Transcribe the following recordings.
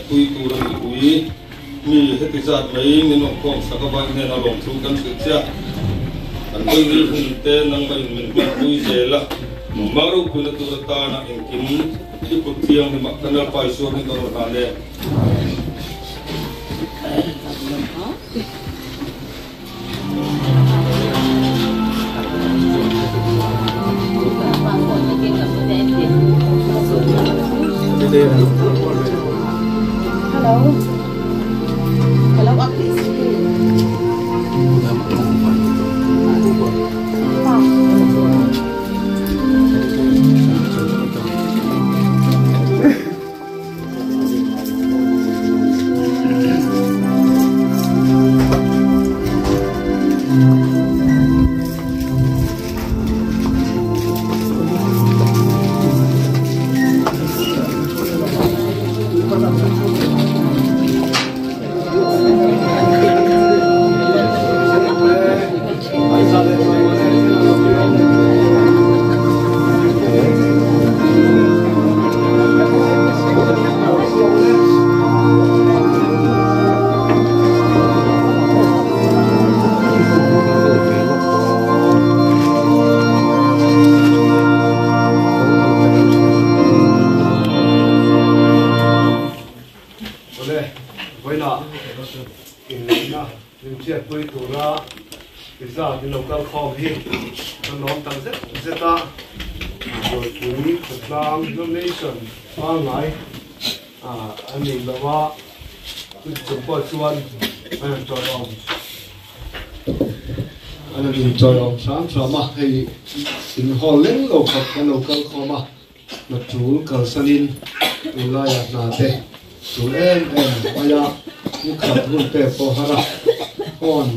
Pui tur a mipui mi heti zat mai min awm khawm sak avangin hnen a lawmthu kan hrilh chiah. Kan vawi hun te nangmah in min hmanpui zel a, nangmah ropuina tur atana engkim i kut thianghlim ah kan Lalpa Isua hming ka rawn hlan e. Awle, vawiinah inneihna hlimchhiatpui tura Pizza min lo kal khawm hi ka lawm tak zet zet a, Buaipui khawtlang donation pangngai a nei lo a, chuti chung pawh chuan a rawn tawiawm a rawn intawiawm hram hram a, hei in hall leng lo khawp kan lo kal khawm a. Hna tul kalsanin tunlaiah hna te tul em em mai a, ni khat hun pek pawh har a, phone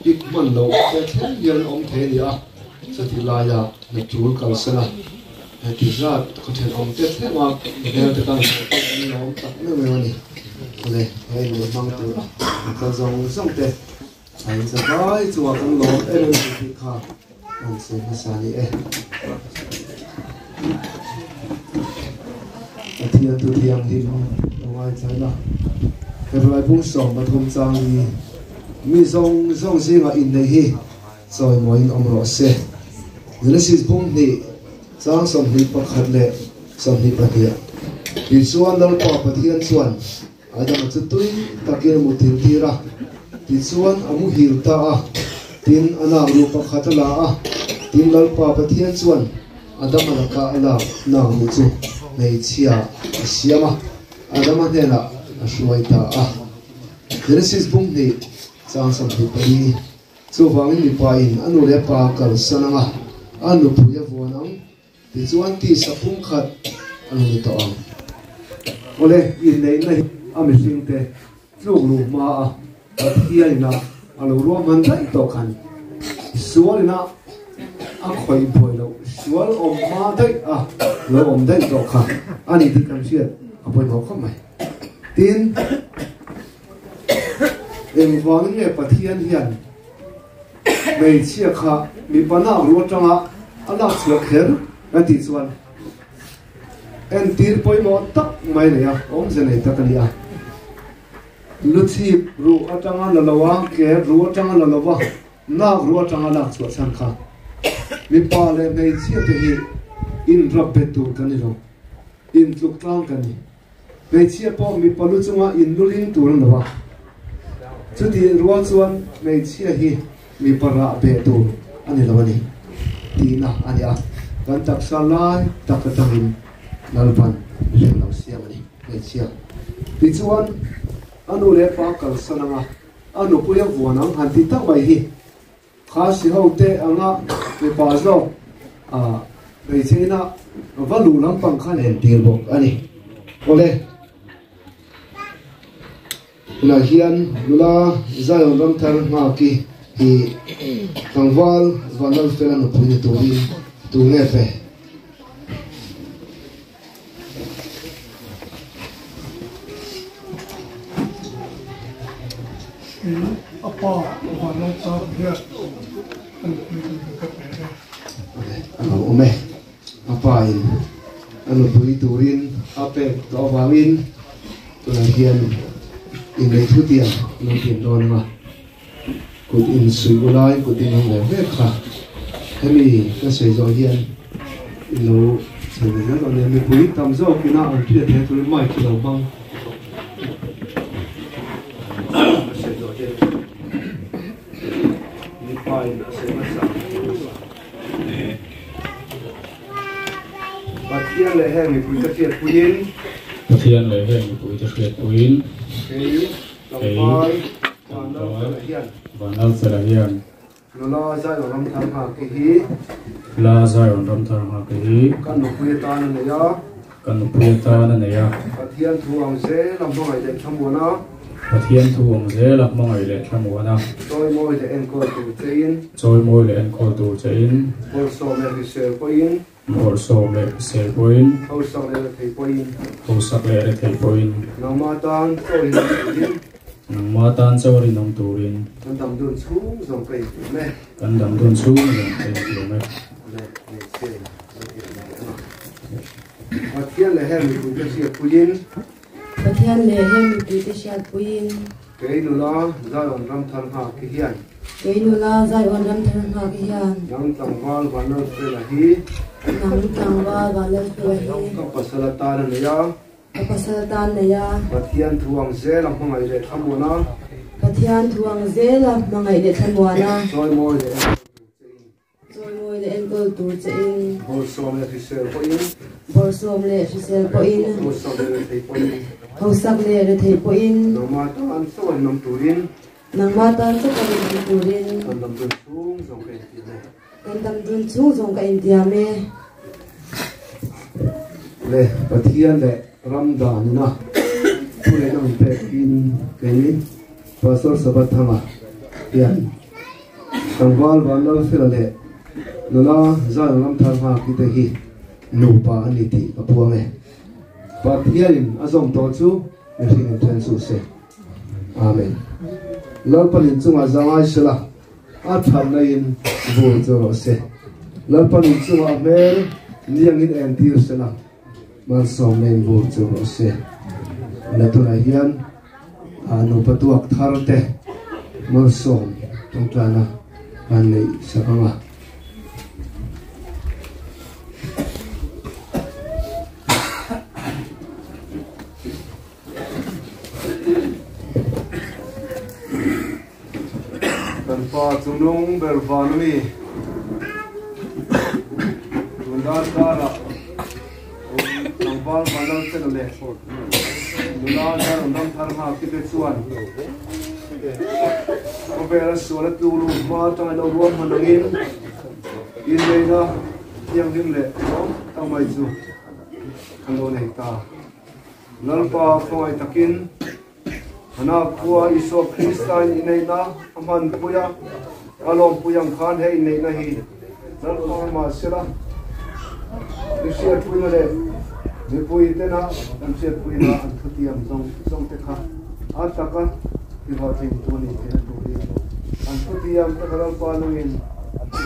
pick hman loh te thleng hian awm thei a ni a, chuti laia hna tul kalsan a, heti zat khawthenawm te thleng a hmel te kan hmuh pawh kan lawm tak meuh meuh a ni. Awle, he inneih hmang tur an kal zawng zawng te a in za vai chungah kan lawm em em tih kha An sawi hmasa ni e. Pathian thu thianghlim a ngaithlain a, Hebrai bung 13 chang hi mi zawng zawng zingah inneih hi chawimawiin awm rawh se. Genesis bung hnih chang 21 leh 22 Tichuan Lalpa Pathian chuan Adama chu tui takin a muthil tir a, tichuan a muhil ta a. Tin, a nak ru pakhat a la a, tin Lalpa Pathian chuan Adama lakah a lak nak ru chu hmeichhia a siam a, Adama hnenah a hruai ta a. Genesis bung hnih chang 24. Chuvangin mipa in a nu leh pa kalsan anga a nupui a vuan ang. Tichuan tisa pumkhat a lo ni tawh ang. Awle, inneihna hi a mihringte tluk luh hma a Pathian ina a lo ruahman daih tawh khan sual ina a khawih buai loh sual awm hma daih a lo awm daih tawh kha a ni tih kan hriat a pawimawh khawp mai. Tin, engvangin nge Pathian hian Hmeichhia kha mipa nak ru atanga a lak chhuah kher ka tih chuan entir pawimawh tak mai nei a, awmze nei tak a ni a. Lu chhip ruh atanga la lo a, ke ruh atanga la lo va, nak ruh atanga lak chhuah chhan kha mipa leh hmeichhia te hi inrap bet tur kan ni lo, intluk tlang kan ni. Hmeichhia pawh mipa lu chunga inluling tur a lo a, chutih rual chuan hmeichhia hi mipa rah beh tur a ni lo a ni tihna a ni a, kan taksa lai tak atangin Lalpan mihring lo siam a ni hmeichhia. Tichuan a nu leh pa kalsan anga a nupui a vuan ang han ti tak mai hi Kha si ho te anga mipa zawk a hmeichhe ina va luh lampang khan entir bawk a ni. Awle, tunah hian nula Zion Ramthar Nghaki hi tlangval Vanlalfela nupui ni turin tu nge pe? Kei a pa Vanlalchar hian a nupui tur ka pe e. A lo awm e. A pa in a nupui turin a pek tawh avangin tunah hian inneih thutiang a lo tiam dawn ang a. Kut in suih u lai kut in ang ve ve kha hemi ka sawi zawh hian i lo chhe ve zel dawn nia mipui tam zawk ina an hriat theih turin mic hi lo hmang ka sawi zawh hian mipa in a sawi hmasa Pathian leh heng mipui te hriat puiin Pathian leh heng mipui te hriat puiin kei Tlangval Vanlalfela hian. Nula Zion Ramthar Nghake hi. Nula Zion Ramthar Nghake hi. Ka nupui atan a nei a. Ka nupui atan a nei a. Pathian thu ang zel a hmangaih leh thlamuan a. Pathian thu ang zel a hmangaih leh thlamuan a. Chawimawi leh enkawl tur chein. Chawimawi leh enkawl tur chein. Bawlhsawm leh hrisel pawhin. Bawlhsawm leh hrisel pawhin. Hausak leh rethei pawhin. Hausak leh rethei pawhin. Nangmah tan chaw rinawm turin. Nangmah tan chaw rinawm turin. Kan dam dun chhung zawng ka intiam e. Kan dam dun chhung zawng ka intiam e. Leh hmeichhia in kan tiam leh ang a. Pathian leh heng mipuite hriatpuiin. Pathian leh heng mipuite hriatpuiin. Kei nula Zion ram thar nghak hi hian. Kei nula Zion ram thar nghak hi hian. Nang tlangval Vanlalfela hi. Nang tlangval Vanlalfela hi. Ka pasal atan a nei a. Ka pasal atan nei a. Pathian thu ang zel a hmangaih leh thlamuan a. Pathian thu ang zel a hmangaih leh thlamuan a. Chawimawi leh enkawl tur che in. Chawimawi leh enkawl tur che in. Bawlhsawm leh hrisel pawhin. Bawlhsawm leh hrisel pawhin. Hausak leh rethei pawhin. Hausak leh rethei pawhin. Nangmah tan chaw in awm turin. Nangmah tan chaw in awm turin. Kan dam dun chhung zawng ka intiam e. Kan dam dun chhung zawng ka intiam e. Le Pathian leh ram danina thu leh nang pekin kei Pastor Sabathanga hian Tlangval Vanlalfela leh nula Zion Ramthar Nghaki te hi nupa an ni tih ka puang e. Pathianin a zawm tawh chu mihring in then suh se. Amen. Lalpan in chungah zangai sela, a thatna in vur chu rawh se. Lalpan in chungah a hmel niangin entir sela, malsawmna in vur chu rawh se. La tunah hian Nupa tuak thar te malsawm tawngtaina an neih sak ang a. Kan pa chungnung ber van ami tun dar karah Tlangval Vanlal Fela leh nula Zion Ramthar Nghaki te chuan khawvela sual a tluk luh hma atanga lo ruam hman angin inneihna thianghlim leh tlawm tak mai chu an lo nei ta. Lalpa khawngaih takin Hana khua Isua Krista in inneihna a hmanpui a, a lawmpui ang khan he inneihna hi Lalpa mahsela mi hriatpuina leh mipui tena kan hriatpuina an thutiam zawng zawng te kha a taka tihlawhtling tu a ni theihna turin an thutiam te kha Lalpa nungin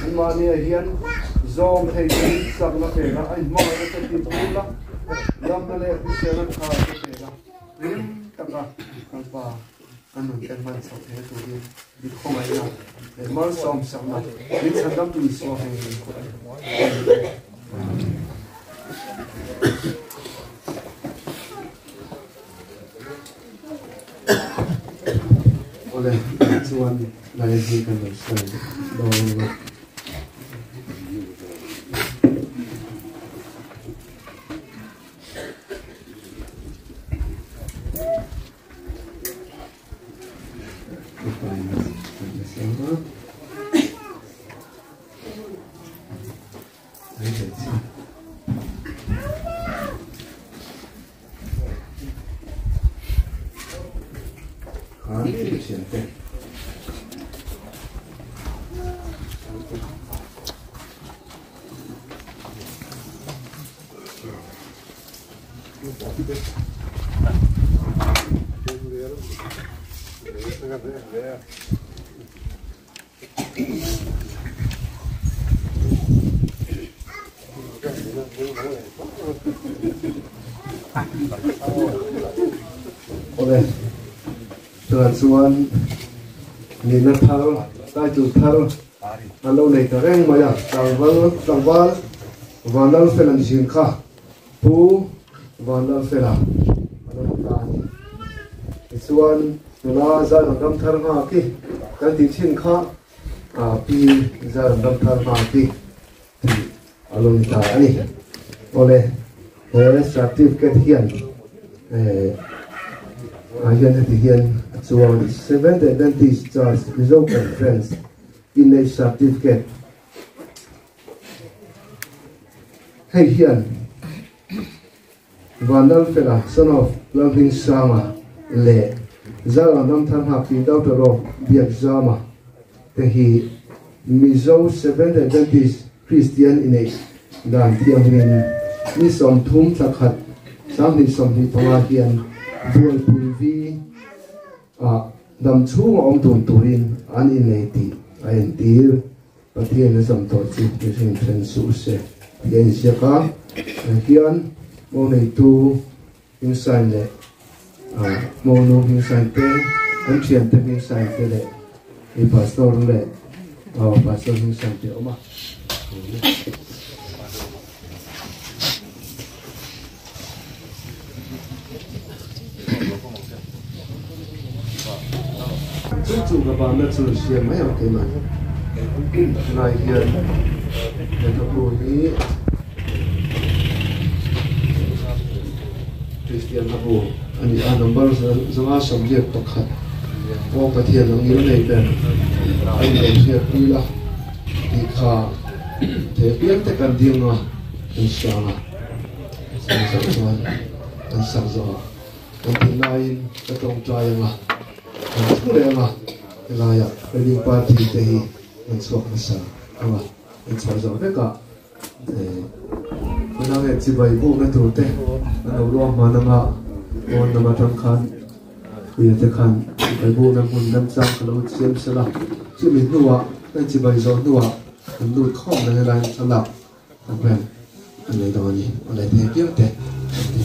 anmahniah hian zawm thei turin chakna pek a, a inhmangaihna te tihpul a, damna leh hriselna tha te pek a. Hlim taka kan Pa kan nun ten hman chhoh theihna turin mi khawngaihna leh malsawmsakna min chhandamtu Isua hmingin Amen. Awle, chuan Lalzi kan lo sawi dawn a. Ole chuan chuan nihna thar title thar an lo nei ta reng mai a tlangval tlangval Vanlalfela ni zin kha Pu Vanlalfela a lo ni ta a ni. Tichuan nula Zairam Ramthar Nghaki kan tih thin kha Pi Zairam Ramthar Nghaki tih a lo ni ta a ni. Awle, he certificate hian ah hian heti hian a chuang a ni. Seventh Adventist Church Mizo Conference inneih certificate. Hei hian Vanlalfela, son of Lalhmingsanga leh Zara Ramthar Nghakti daughter of Biakzama te hi Mizo Seventh Adventist Kristian inneih dan thianghlim ni 30 thla khat 2025 hian buaipui vi ah dam chhunga awm dun turin an innei tih a entir. Pathian a zam tawh chu mihring then suh se tih a inziak a, hian mo neitu hming sign leh mo nu hming sign te, an thiante hming sign te leh i pastor leh pastor hming sign te a awm a. Chu chu ka banna chu hria mai ang keimah tunai hian lehkhabu hi Kristian hlabu a ni a number 181 aw Pathian ang ngil nei ber a ni lo hriat pui la tih kha thei apiang te kan ding a kan hrang a Chumi zawh chuan kan sak zawh a, kan tih laiin ka tawngtai ang a, kan thu leh ang a, helaiah wedding party te hi kan chhuak hmasa ang a, kan chhuah zawh vekah khawlai leh chibai bukna tur te an lo ruah hman ang a, pawn lam atang khan puia te khan chibai bukna hmun remchang ka lo siam sel a, chumi hnuah kan chibai zawh hnuah kan lut khawm reng helaiin thlalak Program an nei dawn a ni. Aw le thei piang te an ti.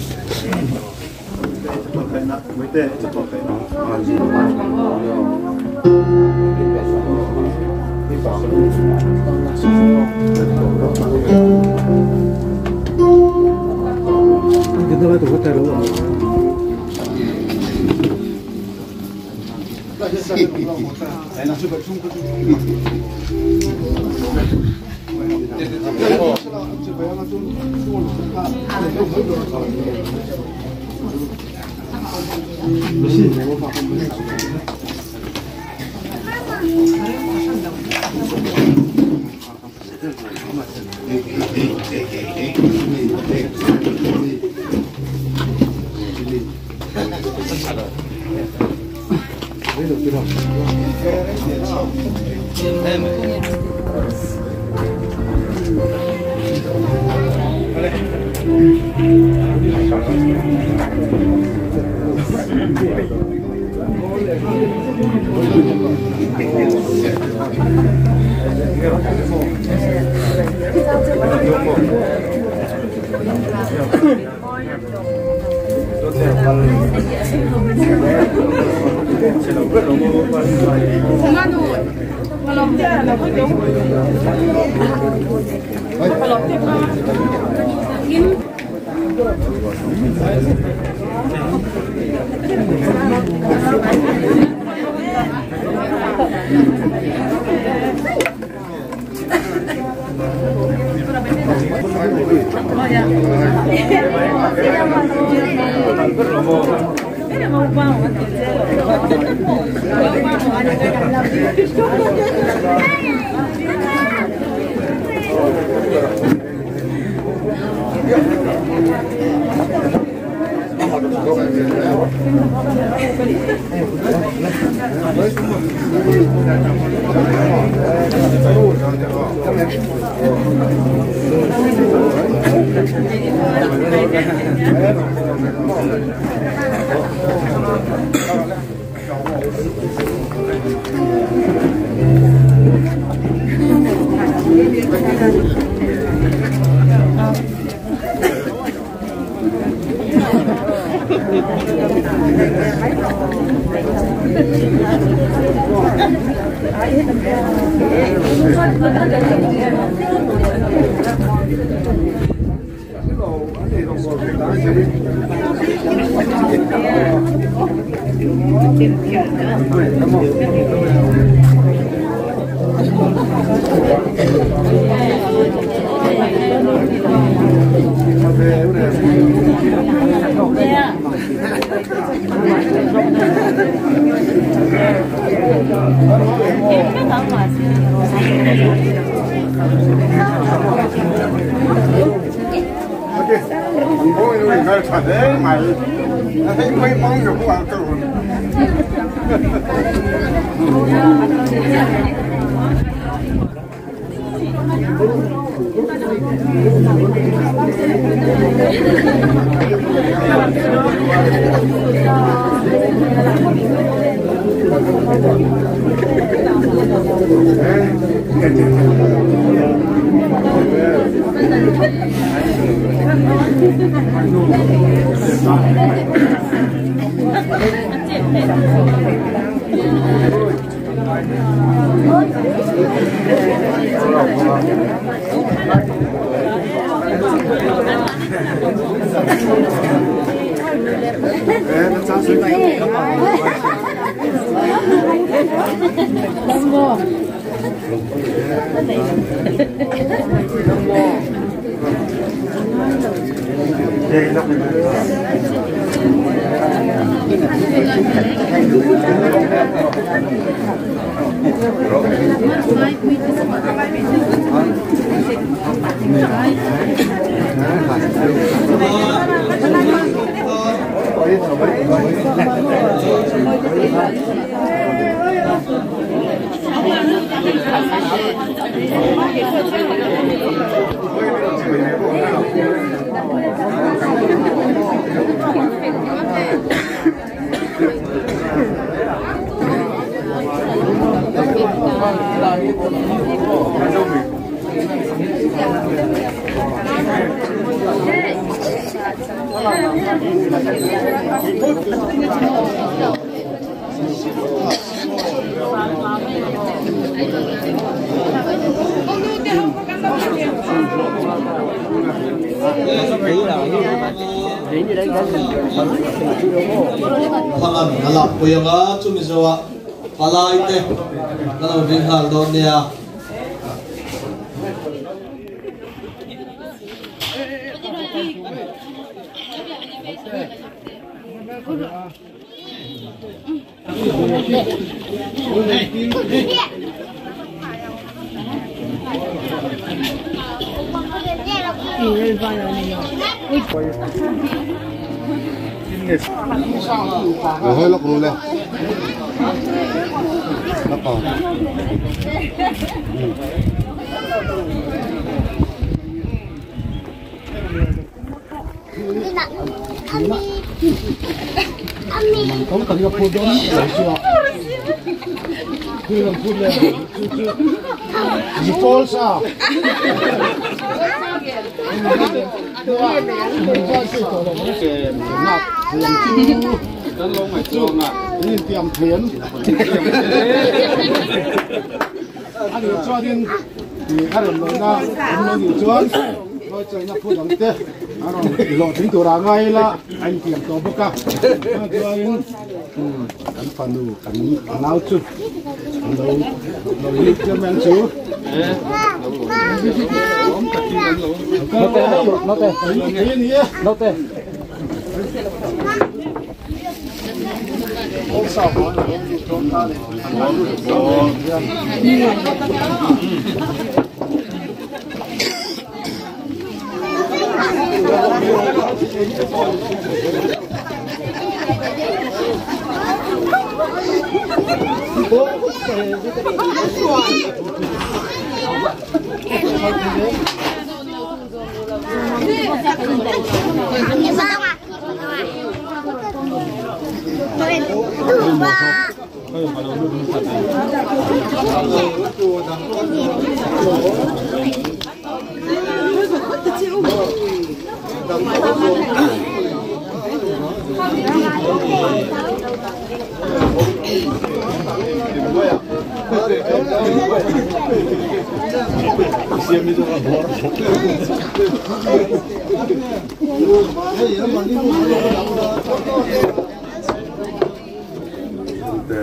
Te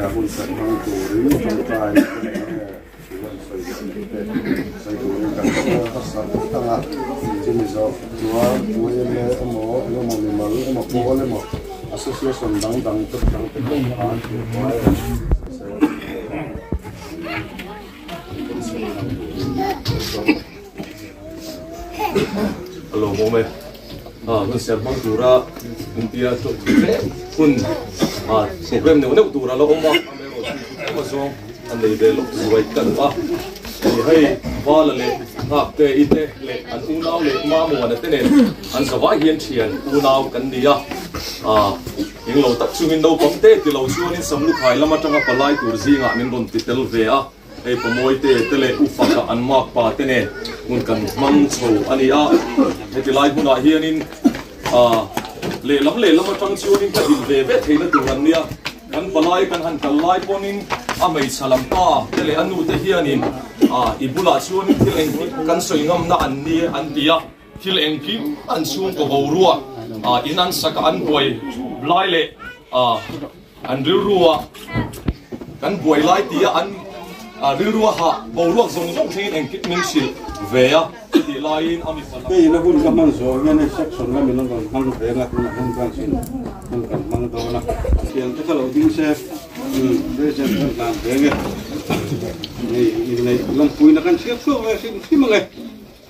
a hun sak hmang turin tawngtai chuan sawi te sawi turin kan hmasa phawt ang a, chumi zawh chuan yma emaw engemaw mimal emaw pawl emaw association dang dang te dang te pawh khan thilhmai an sawi a hun sak hmang turin kan sawm. A lawmawm e. Hun ser hmang tura intia tlem hun program neuh neuh tur a la awm a, amaherawhchu chu tlem azawng a nei ve lawk zuai ka duh a. Ni hei Vala leh Nghakte i te leh an unau leh Mamuana te nen an zavai hian thian unau kan ni a. Englo tak chungin naupang te ti lo chuanin Samlukhai lam atanga palai tur zingah min rawn ti tel ve a. Hei Pamawite te leh U Faka an mak pa te nen hmun kan hmang chho a ni a, heti lai hmunah hianin lehlam lehlam atang chuanin ka din ve ve theihna tur an nia, kan palai kan han kal lai pawnin a hmeichha lam pa te leh a nu te hianin i bulah chuanin thil engkim kan sawi ngamna an ni an ti a, thil engkim an chhungkaw boruak in an sak a an buai lai leh An rilrua kan buai lai tia an rilrua hah boruak zawng zawng thlengin engkim min hrilh ve a, chutih laiin a mipa lam. Kei ina hun ka hman zawh hian hei section lamin an rawn hmang veng a, tunah hun branch in hun kan hmang dawn a, tiang te kha lo ding se present kan hlan veng e, hei inneih lawmpuina kan chhiat chhuak ve hrim hrim ang e,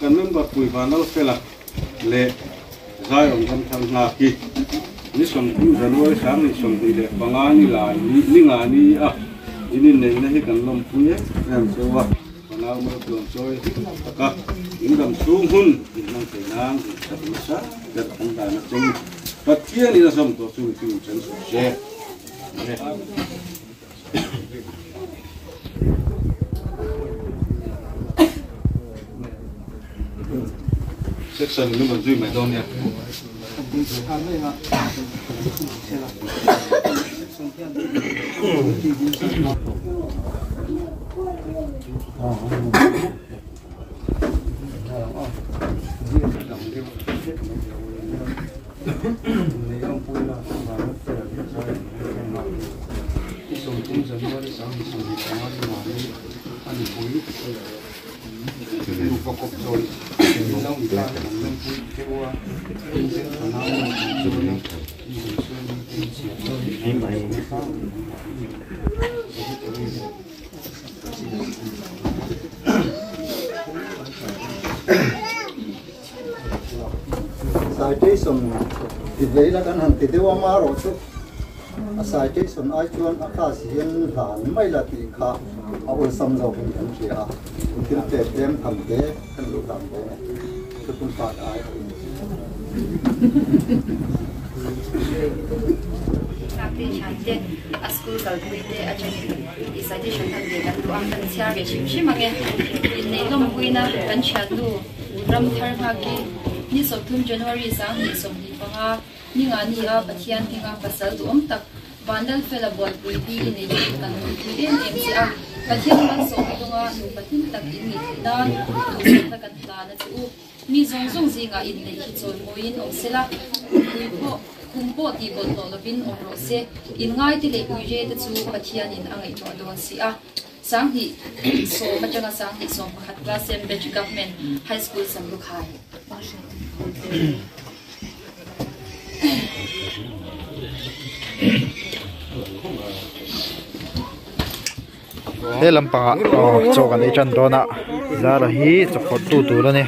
kan member pui Vanlalfela leh Zaiawm kan thar nghak hi ni 30 January 2025 ni lai ni ni nga ni a in inneihna hi kan lawmpui em em cheu a, fanau maltluan chawi tak a in dam chhung hun in hmang thei nan in that nasa ber kan dan a cheu Pathian in a zawm tawh chu mi chu in chen suh se. Section in rawn zui mai dawn nia. Citation ti vei la kan han ti deuh a marawh chu a citation ai chuan a class hian hlan mai la tih kha a awlsam zawkin kan hria a, thil pek tlem tham te kan lo hlan dawn a, thuthlung part ai a in. Ngakte thian te a school kalpui te atangin i citation han ve kan duh a, kan chhiar ve hrim hrim ang e. Inneih lawmpuina kan thiannu Ramthar Nghaki ni 30 January 2025 ni nga ni a Pathian hminga pasal duhawm tak Vanlalfela buaipui hi i nei hi kan lawmpui em em che a, Pathian malsawm dawnga nupa hlim tak in nih theih nan duhsakna kan hlan a che u. Mi zawng zawng zingah inneih hi chawimawiin awm se la, pui pawh, kum pawh tih bawlhhlawh lovin awm rawh se. Inngaite leh uire te chu Pathianin a ngaihtuah dawn si a. 2010 atanga 2011 Class M Batch Government High School Samlukhai. He lampangah aw chaw kan ei tan dawn a zara hi chawkawt tu tur a ni.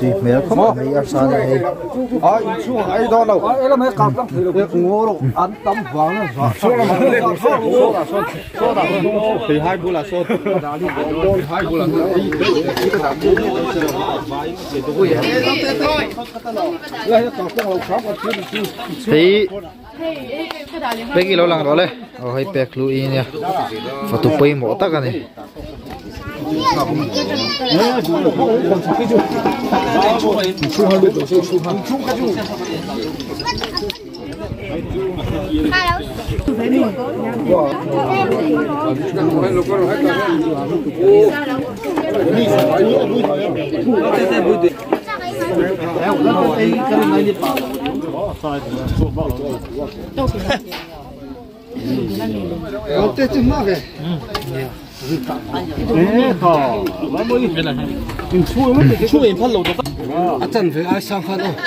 Tui hmel khawp mai arsa nen hei. Hei pek i lo lang rawh le aw hei pek hlu i nia fatu pawimawh tak a ni.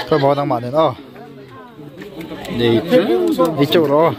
Thôi bỏ đang bạn đến ô đi đi chỗ đó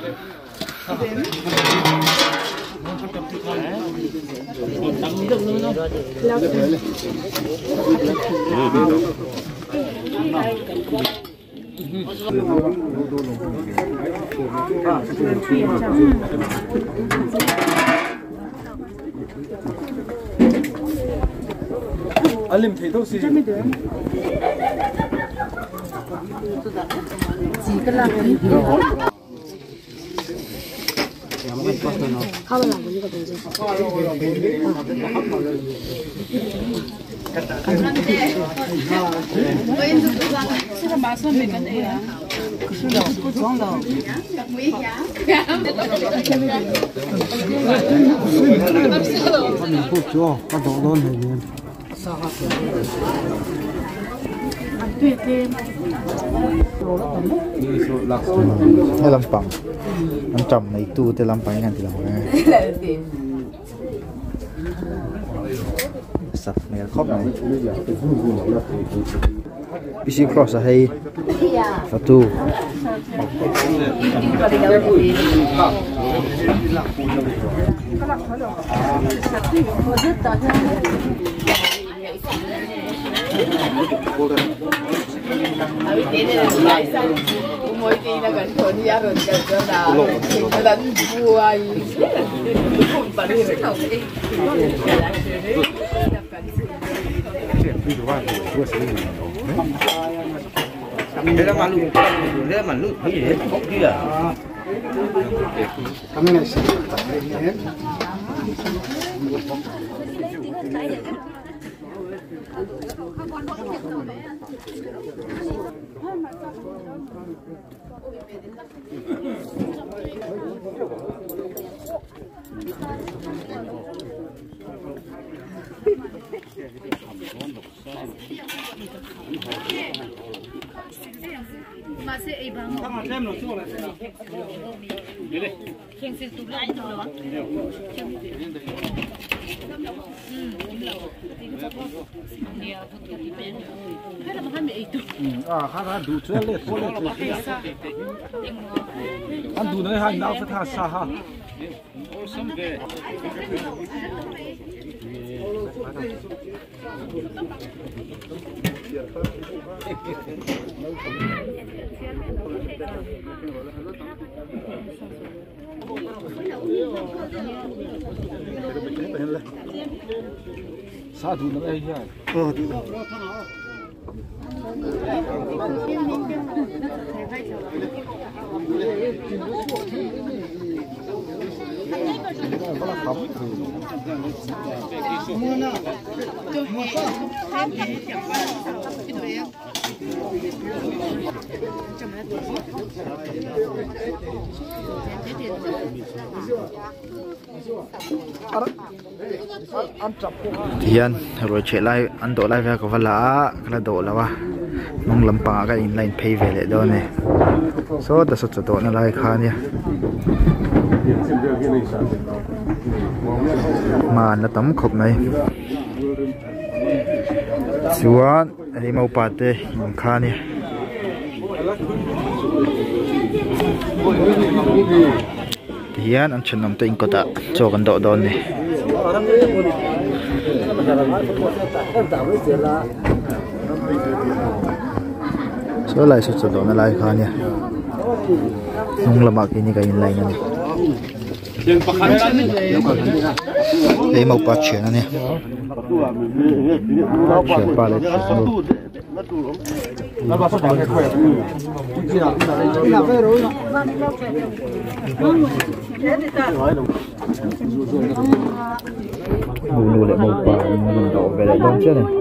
He lampang an tam nei tu te lampang hian ti lang e sak hmel khawp mai PC cross a hei fatu Tihian ruai chheh lai an dawh lai vel ka va la a ka la dawh lo a hnung lampang ah ka in line phei ve leh dawn a ni sawta saw chaw dawh na lai kha ania hma an la tam khawp mai chuan hei mopa te in kha ania. Tihian an thenawm te inkawt ah chaw kan dawh dawn a ni. Saw lai saw chaw dawhna lai kha ania hnung lamah khi ni ka in line ani hei mopa thian ania thianpa leh thiannu. Nu leh mopa an rawn dawh ve leh dawn chiah a ni.